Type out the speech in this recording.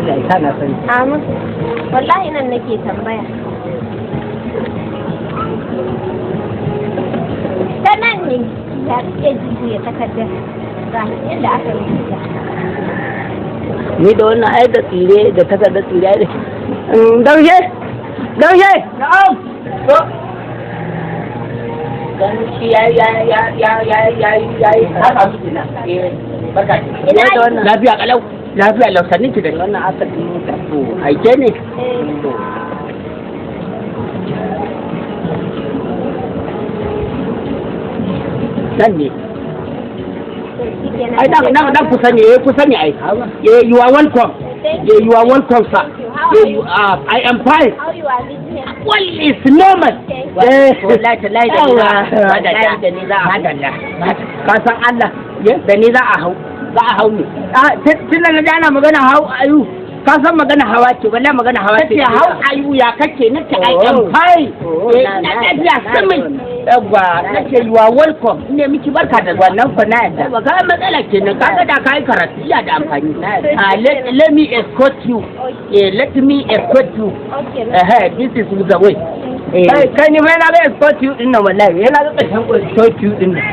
Allah ya sa na sani. Amin. Wallahi nan nake tambaya. Ta nan ne ya kake jujjuya takardar. Ga yadda aka rubuta. Ni da wannan ai da tsire da takardar tsire ai da Daushe! Daushe! Na'am. Dan shi ya ya ya ya ya ya ya Ka samu kenan. Eh, barka. Ina da wannan. Lafiya kalau. Lafiya lau, sannin ki da Wannan aka mota. To, aike ne. Eh. To. Nan ne. To shikenan. Ai nan nan nan kusa ne, eh, kusa ne ai. Eh, you are welcome. Thank Eh, you. you are welcome, sir. Thank you. How Eh, are you? you are, I am fine. How you are business? Well, it's normal. Thank Eh, Wallahi tallahi da ni za a wallahi da ni za a hau. Madalla. Ka san Allah, da ni za a hau. Za a hau ne. Ah, tun da na ji ana magana hau ayu, ka san magana hawa ce, wallahi magana hawa ce. Kace how are you, ya kake? Nace I am Oh. fine. Oh, Eh, na- na na- lafiya na- samin. Yawwa, nace you are welcome. Ne miki barka da zuwa. Wannan fa na yadda. Ba ka matsala kenan, ka ga da kai karatu iya da amfani. Na yadda. Ah, let me escort you. Okay. Eh, let me escort you. Okay. Eh, this is the way. Eh, Kai kai, ni fa na ga escort you din nan, wallahi yana ga karshen escort you din nan.